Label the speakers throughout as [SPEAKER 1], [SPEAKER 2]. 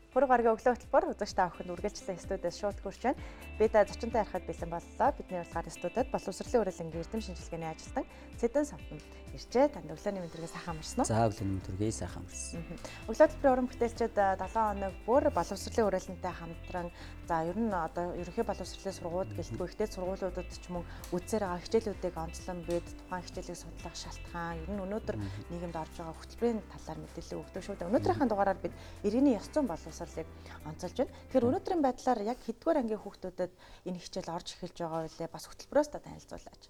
[SPEAKER 1] Пүрэв гарагийн өглөө хөтөлбөр үзэгч та бүхэнд үргэлжлэн студиэс шууд хүрч байна. Бид зочинтой ярихад бэлэн боллоо. Бидний урилгаар студиэд боловсролын хүрээлэнгийн эрдэм шинжилгээний ажилтан Цэдэн Совдон иржээ. Танд өглөөний мэнд төргий сайхан амарсан уу?
[SPEAKER 2] За, өглөөний мэнд төргий сайхан амарсан.
[SPEAKER 1] Өглөө хөтөлбөрийн уран бүтээлчид 7 хоног бүр боловсролын хүрээлэнтэй хамтран, за, ер нь одоо ерөнхий боловсролын сургууль гэлтгүй ихтэй сургуулиудад ч мөн үзсээр байгаа хичээлүүдийг онцлон бид тухайн хичээлийг судлах шалтгаан, ер нь өнөөдөр нийгэмд орж байгаа хөтөлбөрийн талаар мэдээлэл өгдөг шүү дээ. Өнөөдрийнхөө дугаараар бид иргэний ёс зүйн боловсролыг онцолж байна. Тэгэхээр өнөөдрийн байдлаар яг хэддүгээр ангийн хүүхдүүдэд энэ хичээл орж эхэлж байгаа вэ? Бас хөтөлбөрөөс та танилцуулаач.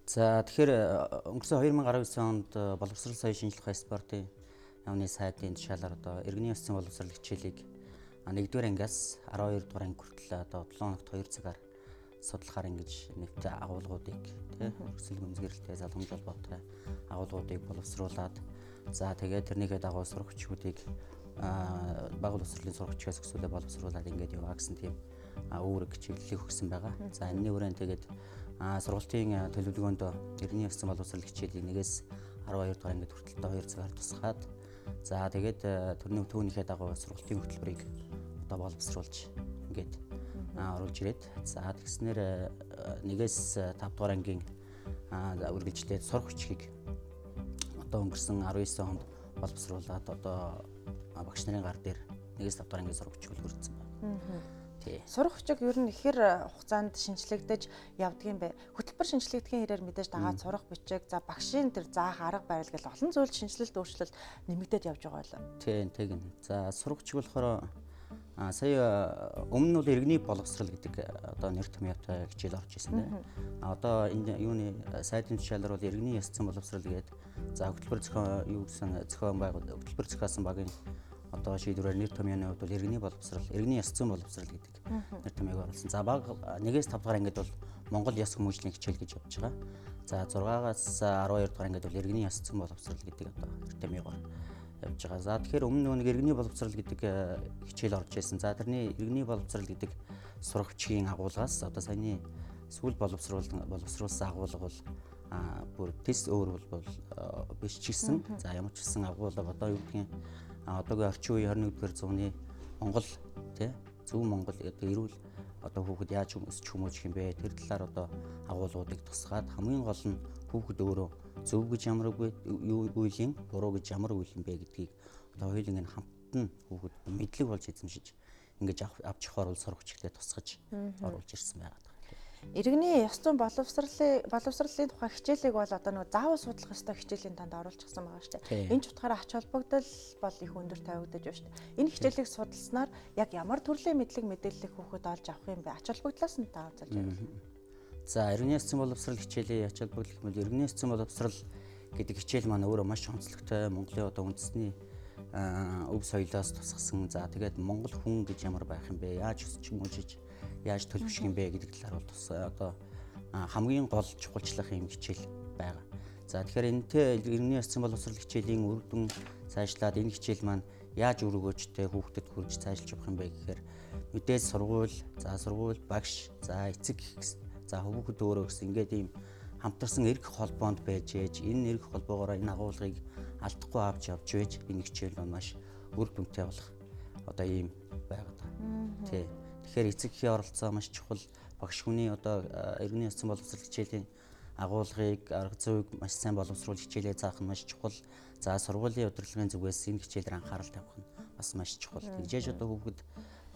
[SPEAKER 2] За, тэгэхээр өнгөрсөн 2019 онд боловсрол, соёл, шинжлэх ухааны спортын яамны сайдын тушаалаар одоо иргэний ёс зүйн боловсрол хичээлийг 1-р ангиас 12 дугаар анги хүртэл одоо 7 хоногт 2 цагаар судлахаар ингэж нэвтэ агуулгуудыг, тий, өрсөл гүнзгийрэлтэй, залгамж холбоотой агуулгуудыг боловсруулад, за, тэгээд тэрнийхээ дагуу сурагчдыг бага боловсролын сурагчдаас өсвөлээ боловсруулад ингээд яваа гэсэн тийм үүрэг чиглэлийг өгсөн байгаа. За, энэний хүрээнд тэгээд сургалтын төлөвлөгөөнд иргэний ёс зүйн боловсрол хичээлийг 1-ээс 12 дугаар ангид хүртэл 2 цагаар тусгаад, за, тэгээд тэрний түүнийхээ дагуу сургалтын хөтөлбөрийг одоо боловсруулж ингээд оруулж ирээд, за, тэгснээр 1-ээс 5 дугаар ангийн үргэлжлээд сурах хүчийг одоо өнгөрсөн 19 онд боловсруулад одоо багш нарын гар дээр 1-ээс 5 дугаар ангийн сурах хүчийг хүртсэн байна.
[SPEAKER 1] Тий. Сурах хүчиг ер нь ихэр хугацаанд шинжлэгдэж явдаг юм бэ? Хөтөлбөр шинжлэгдэхийн хэрээр мэдээж дагаад сурах бичиг, за, багшийн тэр заах арга барил гэл олон зүйл шинжилэлт, өөрчлөлт нэмэгдээд явж байгаа байлаа.
[SPEAKER 2] Тий, тэгнь. За, сурах хүчиг болохоор сая өмнө нь бол иргэний боловсрал гэдэг одоо нэр томьёотой хичээл орж ирсэн дээ. Одоо энэ юуны сайдын тушаалаар бол иргэний ёс зүйн боловсрал гэдэг, за, хөтөлбөр зохион юу гэсэн зохион байгуул хөтөлбөр зохиосон багийн одоо шийдвэрээр нэр томьёоны хувьд бол иргэний боловсрал, иргэний ёс зүйн боловсрал гэдэг нэр томьёог оруулсан. За, бага 1-ээс 5 дугаар ангид бол Монгол ёс хүмүүжлийн хичээл гэж явж байгаа. За, 6-аас 12 дугаар ангид бол иргэний ёс зүйн боловсрал гэдэг одоо нэр томьёогоор явж байгаа. За, тэгэхээр өмнө нэг иргэний боловсрал гэдэг хичээл орж ирсэн. За, тэрний иргэний боловсрал гэдэг сурагчийн агуулгаас одоо саяны сүүл боловсруулсан агуулга бол бүр тэс өөр бол биш ч гэсэн, за, ямар ч гэсэн агуулга одоо юу гэдгийг одоогийн орчин үеийн 21-р зууны Монгол, тий, зөв Монгол одоо эрүүл одоо хүүхэд яаж өсч хүмүүжих юм бэ? Тэр талаар одоо агуулгуудыг тусгаад, хамгийн гол нь хүүхэд өөрөө зөв гэж ямар үгүй юу үйл юм, буруу гэж ямар үйл юм бэ гэдгийг одоо хоёуланг нь хамтан хүүхэд мэдлэг болж эзэмшиж ингэж авч явахаар бол сурах хүчтэй тусгаж оруулж ирсэн байгаа.
[SPEAKER 1] Иргэний ёс зүйн боловсролын тухай хичээлийг бол одоо нөгөө заавал судлах ёстой хичээлийн танд оруулчихсан байгаа шүү дээ. Энэ ч утгаараа ач холбогдол бол их өндөр тавигдаж байна шүү дээ. Энэ хичээлийг судалснаар яг ямар төрлийн мэдлэг мэдээллийг хүүхэд олж авах юм бэ? Ач холбогдлоос нь та онцолж байна.
[SPEAKER 2] За, иргэний ёс зүйн боловсрол хичээлийн ач холбогдол гэх юм бол иргэний ёс зүйн боловсрол гэдэг хичээл маань өөрөө маш онцлогтой, Монголын одоо үндэсний өв соёлоос тусгасан. За, тэгээд Монгол хүн гэж ямар байх юм бэ? Яаж өсч хүмүүжиж, яаж төлөвшөх юм бэ гэдэг талаар бол тус одоо хамгийн гол чухалчлах юм хичээл байгаа. За, тэгэхээр энэтэй иргэний ёс зүйн боловсрол хичээлийн үр дүн цаашлаад энэ хичээл маань яаж үр өгөөжтэй хүүхдэд хүрж цаашлж явах юм бэ гэхээр мэдээж сургууль, за, сургууль, багш, за, эцэг, за, хүүхэд өөрөө гэсэн ингээд ийм хамтарсан эрг холбоонд байж ээж энэ эрг холбоогоор энэ агуулгыг алдахгүй авч явж байж энэ хичээл маань маш үр дүнтэй болох одоо ийм байгаад байгаа. Тий. Тэгэхээр эцэг эхийн оролцоо маш чухал. Багш хүний одоо иргэний ёс зүйн боловсрол хичээлийн агуулгыг, арга зүйг маш сайн боловсруулах хичээлээ заах нь маш чухал. За, сургуулийн удирдлагын зүгээс энэ хичээлээр анхаарал тавих нь бас маш чухал. Тэгжээж одоо хүүхэд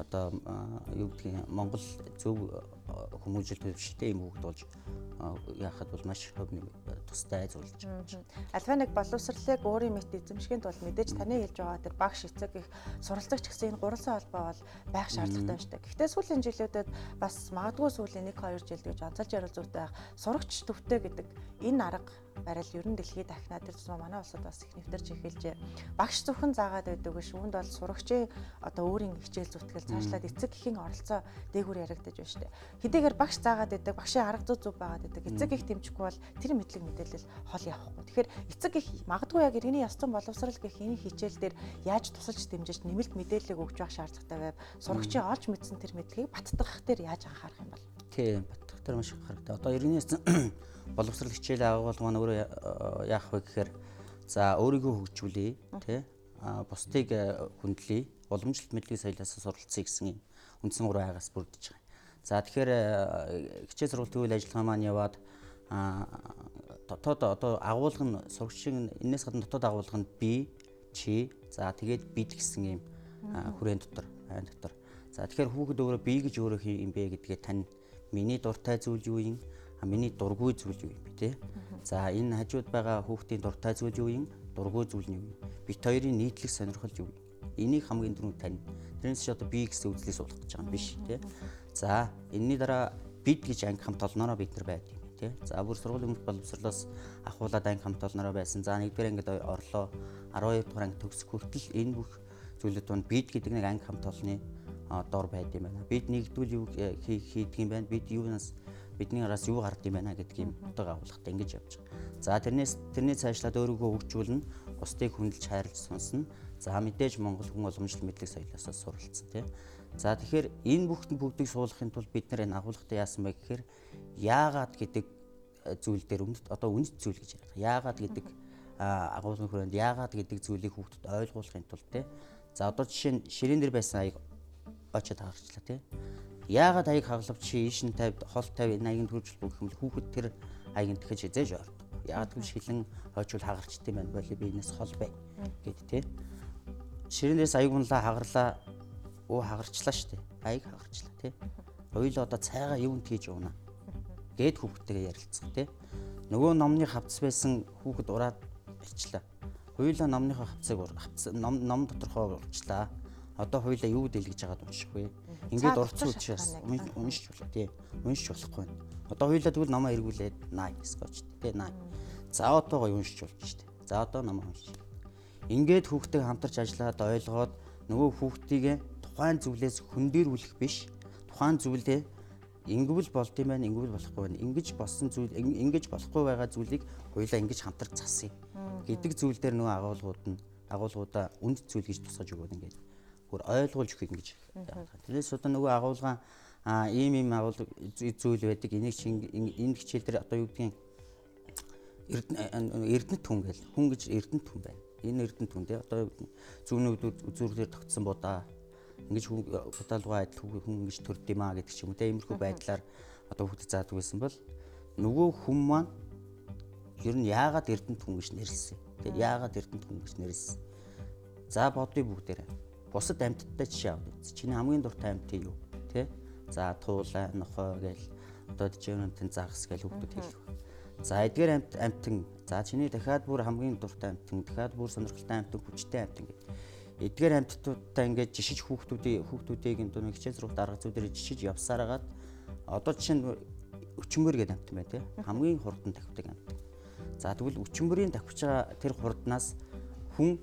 [SPEAKER 2] одоо юу гэдгийг Монгол зөв хүмүүжил төвшөлтэй юм хүүхэд болж яахад бол маш хувь тустай зүйлж
[SPEAKER 1] байгаа. Альва нэг боловсролыг өөрийн мэт эзэмшихийн тулд мэдээж таны хэлж байгаа тэр багш, эцэг их, суралцагч гэсэн энэ гурван холбоо бол байх шаардлагатай байна шүү дээ. Гэхдээ сүүлийн жилүүдэд бас магадгүй сүүлийн 1-2 жилд гэж онцолж ярил зүйтэй байх сурагч төвтэй гэдэг энэ арга барил ер нь дэлхийд дахинаа тэр тусмаа манай улсад бас их нэвтэрч эхэлжээ. Багш зөвхөн заагаад байдаг биш. Үүнд бол сурагчийн одоо өөрийн хичээл зүтгэл цаашлаад эцэг эхийн оролцоо дээгүүр яригдаж байна шүү дээ. Хэдийгээр багш заагаад байдаг, багшийн арга зүй зөв байгаад байдаг. Эцэг их дэмжихгүй бол тэр мэдлэг мэдээлэл хол явахгүй. Тэгэхээр эцэг их магадгүй яг иргэний ёс зүйн боловсрал гэх энэ хичээл дээр яаж тусалж дэмжиж нэмэлт мэдээллийг өгч байх шаардлагатай байв? Сурагчийн олж мэдсэн тэр мэдлэгийг баттгах дээр яаж анхаарах юм бол?
[SPEAKER 2] Тийм, баттгах дээр маш анхааралтай. Одоо иргэний ёс зүйн боловсрал хичээлийн агуулга маань өөрөө яах вэ гэхээр, за, өөрийгөө хөгжүүлье, тий, бусдыг хүндлэе. боломжлолт мэдлэгийн соёлоос суралцъя гэсэн юм үндсэн 3 айгаас бүрдэж байгаа. За тэгэхээр хичээл сургалтын үйл ажиллагаа маань яваад дотоод одоо агуулга нь сурагчийн энэс гадна дотоод агуулга нь би, чи, за тэгээд бид гэсэн юм хүрээн дотор, айн дотор. За тэгэхээр хүүхэд өөрөө би гэж өөрөө хин юм бэ гэдгээ тань миний дуртай зүйл юу юм, миний дургүй зүйл юу юм бэ те. За энэ хажууд байгаа хүүхдийн дуртай зүйл юу юм, дургүй зүйл нь юу юм. Бит хоёрын нийтлэх сонирхол юу юм. Энийг хамгийн түрүүнд тань. Тэрнээс ч одоо би гэсэн үзлийг суулгах гэж байгаа юм биш те. За энэний дараа бид гэж анги хамт олноороо бид нар байдаг юм тий. За бүр сургуулийн өмнөх боловсрлоос ахуулаад анги хамт олноороо байсан. За 1-р ангид орлоо. 12 дугаар анги төгсөх хүртэл энэ бүх зүйлүүд донд бид гэдэг нэг анги хамт олны дор байд юм байна. Бид нэгдвэл юу хийдэг юм байна? Бид юунаас бидний араас юу гард юм байна гэдэг юм утга агуулгатай ингэж явж байгаа. За тэрний цаашлаад өөрийгөө хөгжүүлнэ, бусдыг хүндэлж хайрлаж сонсно. За мэдээж Монгол хүн боломжтой мэдлэг соёлоос суралцсан тий. За тэгэхээр энэ бүхтэн бүгдийг суулгахын тулд бид нар энэ агуулгатай яасан бэ гэхээр яагаад гэдэг зүйл дээр үнэт одоо үнэт зүйл гэж яриад. Яагаад гэдэг агуулгын хүрээнд яагаад гэдэг зүйлийг хүүхдэд ойлгуулахын тулд тий. За одоо жишээ нь ширээн дээр байсан аяг очиод хагарчлаа тий. Яагаад аяг хаглав чи ийш нь 50 хол 50 энэ аягийн төрж болох юм бол хүүхэд тэр аягийн тэхэж эзэж ордог. Яагаад гэвэл шилэн хойчул хагарчт юм байна. Боли би энэс хол бай гэд тий. Ширээнээс аяг унлаа хагарлаа. Оо хагарчлаа штэ. Аяг хагарчлаа тий. Хоёулаа одоо цайгаа юунд хийж уунаа гэд хүүхдтэйгээ ярилцах тий. Нөгөө номны хавцас байсан хүүхэд ураад барьчлаа. Хоёулаа номныхоо хавцыг ном доторхоо урчлаа. Одоо хоёулаа юу дэлгэж байгаад унших вэ? Ингээд урцсан учраас уншиж болох тий. Уншиж болохгүй. Одоо хоёулаа тэгвэл номоо эргүүлээд най скоч тий най. За одоо гоё уншиж болж штэ. За одоо номоо уншиж. Ингээд хүүхдтэйг хамтарч ажиллаад ойлгоод нөгөө хүүхдийг тухайн зүйлээс хөндөрүүлэх биш. Тухайн зүйлээ ингэвэл болд юм байна, ингэвэл болохгүй байна. Ингэж болсон зүйл, ингэж болохгүй байгаа зүйлийг хоёулаа ингэж хамтарч засъя гэдэг зүйл дээр нөгөө агуулгууд нь агуулгуудаа үнд зүйл гэж тусгаж өгөөд ингээд бүр ойлгуулж өгөх ингэж. Тэрнээс одоо нөгөө агуулгаа ийм ийм агуулга зүйл байдаг. Энийг чи энэ хичээл дээр одоо юу гэдгийг эрдэнэт хүн гэл хүн гэж эрдэнэт хүн байна. Энэ эрдэнэт хүн тий одоо зүүнүүд үзүүрлээр тогтсон будаа ингэж хүн будаалгаа адил хүн ингэж төрд юм а гэдэг ч юм уу те иймэрхүү байдлаар одоо хүүхдэд заадаг байсан бол нөгөө хүн маань ер нь яагаад эрдэнэт хүн гэж нэрлсэн. Тэ яагаад эрдэнэт хүн гэж нэрлсэн. За бодъё бүгдээрээ. Бусад амьтадтай жишээ аваад үз. Чиний хамгийн дуртай амьтан юу? Тэ? За туулай, нохой гээл одоо жижигэн загас гээл хүүхдүүд хэлэх. За эдгээр амьтан за чиний дахиад бүр хамгийн дуртай амьтан, дахиад бүр сонирхолтой амьтан, хүчтэй амьтан гэх. Эдгээр амьтдуудтай ингээд жишиж хүүхдүүдийг энэ дуу хичээл сургалт арга зүйдээр жишиж явсаар хагаад одоо жишээ нь өчмөр гэдэг амьтан байна тий. Хамгийн хурдан давхдаг амьтан. За тэгвэл өчмөрийн давхиж байгаа тэр хурднаас хүн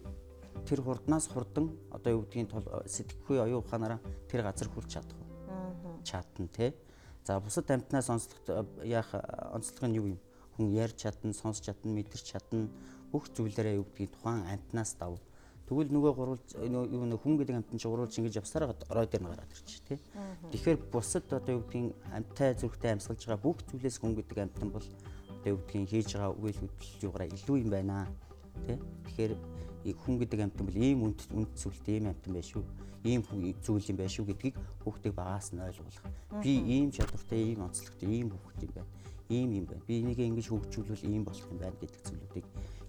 [SPEAKER 2] тэр хурднаас хурдан одоо юу гэдгийг тул сэтгэхгүй оюун ухаанаараа тэр газар хүрч чадах уу? Чадна тий. За бусад амьтнаас онцлог яах онцлог нь юу юм? Хүн ярьж чадна, сонсч чадна, мэдэрч чадна бүх зүйлээрээ юу гэдгийг тухайн амьтнаас дав. Тэгвэл нөгөө гурвал юу нөх хүн гэдэг амьтан чи гурвалж ингэж явсараа орой дээр нь гараад ирчих тий. Тэгэхээр бусад одоо юу гэдгийг амьтай зүрхтэй амьсгалж байгаа бүх зүйлээс хүн гэдэг амьтан бол одоо юу гэдгийг хийж байгаа үйл хөдлөл юугаараа илүү юм байна тий. Тэгэхээр хүн гэдэг амьтан бол ийм үнд зүйлтэй ийм амьтан байх шүү. Ийм зүйл юм байх шүү гэдгийг хүүхдийг багаас нь ойлгуулах. Би ийм чадвартай, ийм онцлогтой, ийм хүүхэд юм байна. Ийм юм байна. Би энийг ингэж хөгжүүлвэл ийм болох юм байна гэдэг зүйлүүдийг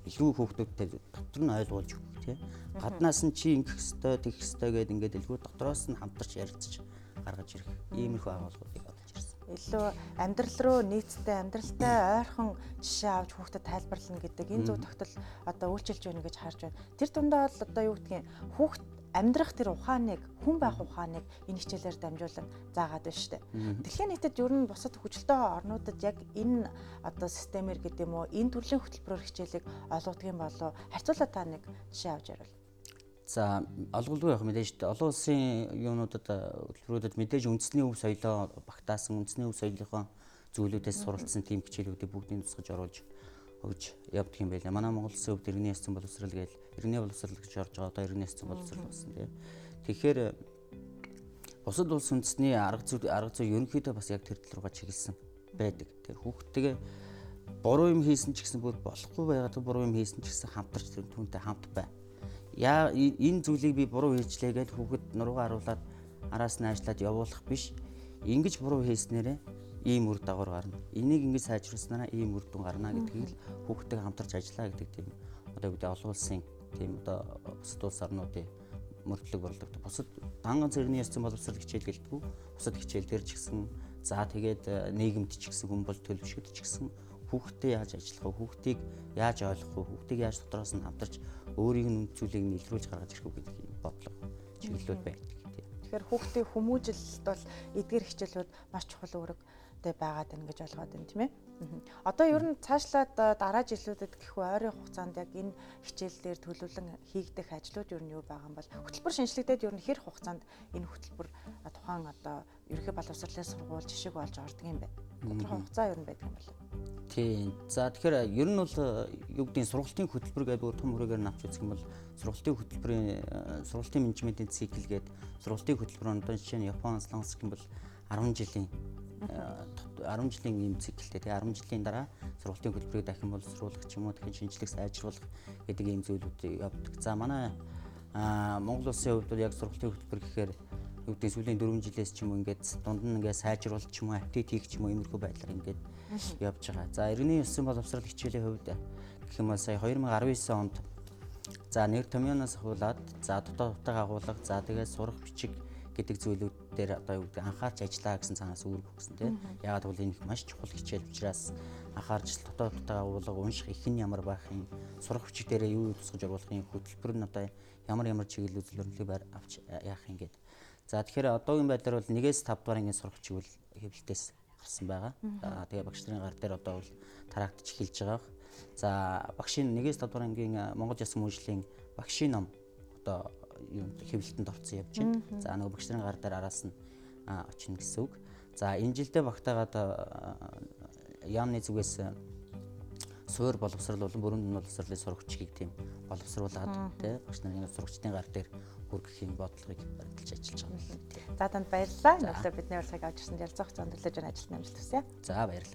[SPEAKER 2] илүү хүүхдүүдтэй дотор нь ойлгуулж өгөх тий. Гаднаас нь чи ингэх ёстой, тэгэх ёстой гэдээ ингээд илүү дотроос нь хамтарч ярилцаж гаргаж ирэх иймэрхүү агуулгуудыг оруулж ирсэн.
[SPEAKER 1] Илүү амьдрал руу нийцтэй, амьдралтай ойрхон жишээ авч хүүхдэд тайлбарлана гэдэг энэ зөв тогтол одоо үйлчилж байна гэж харж байна. Тэр дундаа бол одоо юу гэдгийг хүүхд амьдрах тэр ухааныг, хүн байх ухааныг энэ хичээлээр дамжуулан заагаад байна шүү дээ. Дэлхийн нийтэд ер нь бусад хөгжилтэй орнуудад яг энэ одоо системээр гэдэг юм уу, энэ төрлийн хөтөлбөрөөр хичээлийг олгодог юм болов харьцуулаад та нэг жишээ авч ярил.
[SPEAKER 2] За олголгүй явах мэдээж шүү дээ. Олон улсын юунуудад хөтөлбөрүүдэд мэдээж үндэсний өв соёлоо багтаасан, үндэсний өв соёлынхоо зүйлүүдээс суралцсан тийм хичээлүүдийг бүгдийг тусгаж оруулж өгж явдаг юм байлаа. Манай Монгол улсын хувьд иргэний яс зүйн боловсрал гээл иргэний боловсрал гэж орж байгаа. Одоо иргэний яс зүйн боловсрал болсон тийм. Тэгэхээр бусад улс үндэсний арга зүй ерөнхийдөө бас яг тэр тал руугаа чиглэсэн байдаг. Тэр хүүхдтэйгээ буруу юм хийсэн ч гэсэн бүр болохгүй байгаад буруу юм хийсэн ч гэсэн хамтарч тэр түүнтэй хамт бай. Яа энэ зүйлийг би буруу хийжлээ гэж хүүхэд нуруугаа харуулад араас нь ажиллаад явуулах биш. Ингэж буруу хийснээрээ ийм үр дагавар гарна. Энийг ингэж сайжруулснараа ийм үр дүн гарна гэдгийг л хүүхдтэйгээ хамтарч ажиллаа гэдэг тийм одоо юу гэдэг олон улсын тийм одоо бусад улс орнуудын мөрдлөг борлогддог. Бусад дан ганц иргэний ёс зүйн боловсрол хичээл гэлтгүү. Бусад хичээл дээр ч гэсэн за тэгээд нийгэмд ч гэсэн хүн бол төлөвшөлт ч гэсэн хүүхдтэй яаж ажиллах вэ? Хүүхдийг яаж ойлгох вэ? Хүүхдийг яаж дотроос нь хамтарч өөрийг нь үнд зүйлийг нь илрүүлж гаргаж ирэх үү гэдэг юм бодлого чиглэлүүд байдаг.
[SPEAKER 1] Тэгэхээр хүүхдийн хүмүүжилт бол эдгээр хичээлүүд маш чухал үүрэгтэй байгаад байна гэж ойлгоод байна, тийм ээ. Одоо ер нь цаашлаад дараа жилүүдэд гэхүү ойрын хугацаанд яг энэ хичээл дээр төлөвлөн хийгдэх ажлууд ер нь юу байгаа юм бол хөтөлбөр шинжлэгдээд ер нь хэр хугацаанд энэ хөтөлбөр тухайн одоо ерөнхий боловсролын сургууль жишг болж ордог юм бэ? Тодорхой хугацаа ер нь байдаг юм болов?
[SPEAKER 2] Тийм. За тэгэхээр ер нь бол юу гэдгийг сургалтын хөтөлбөр гэдэг бүр том хүрээгээр нь авч үзэх юм бол сургалтын хөтөлбөрийн сургалтын менежментийн цикл гэдэг сургалтын хөтөлбөр нь одоо жишээ нь Япон, Солонгос гэх юм бол 10 жилийн ийм циклтэй. Тэгээ 10 жилийн дараа сургалтын хөтөлбөрийг дахин боловсруулах ч юм уу дахин шинжлэх, сайжруулах гэдэг ийм зүйлүүд явдаг. За манай Монгол улсын хувьд бол яг сургалтын хөтөлбөр гэхээр юу гэдэг сүүлийн 4 жилээс ч юм уу ингээд дунд нь ингээд сайжруулах ч юм уу апдейт хийх ч юм уу иймэрхүү байдлаар ингээд явж байгаа. За иргэний ёс зүйн боловсрол хичээлийн хувьд гэх юм бол сая 2019 онд за нэр томьёоноос ахуулаад за дотоод утга агуулга за тэгээд сурах бичиг гэдэг зүйлүүд дээр одоо юу гэдэг анхаарч ажиллаа гэсэн цаанаас үүрэг өгсөн тийм. Яагаад гэвэл энэ их маш чухал хичээл учраас анхаарч дотоод утга агуулга унших их нь ямар байх юм, сурах бичиг дээрээ юу юу тусгаж оруулах юм, хөтөлбөр нь одоо ямар ямар чиглэл үзэл барь авч яах юм гээд. За тэгэхээр одоогийн байдлаар бол 1-ээс 5 дугаар ангийн сурах бичиг бол хэвлэлтээс гарсан байгаа. За тэгээ багш нарын гар дээр одоо бол тараагдчих эхэлж байгаа. За багшийн 1-ээс 5 дугаар ангийн Монгол ясан мөнжлийн багшийн ном одоо юм хэвлэлтэнд орсон явж байна. За нөгөө багш нарын гар дээр араас нь очино гэсэн үг. За энэ жилдээ багтаагаад яамны зүгээс суур боловсрол болон бүрэн боловсролын сурагчдыг тийм боловсруулад тий багш нарын сурагчдын гар дээр хүргэх юм бодлогыг баримталж ажиллаж байгаа юм.
[SPEAKER 1] За танд баярлалаа. Энэ өглөө бидний урилгыг авч ирсэнд ярилцах хугацаанд хүлээж авсан ажилд амжилт хүсье.
[SPEAKER 2] За баярлалаа.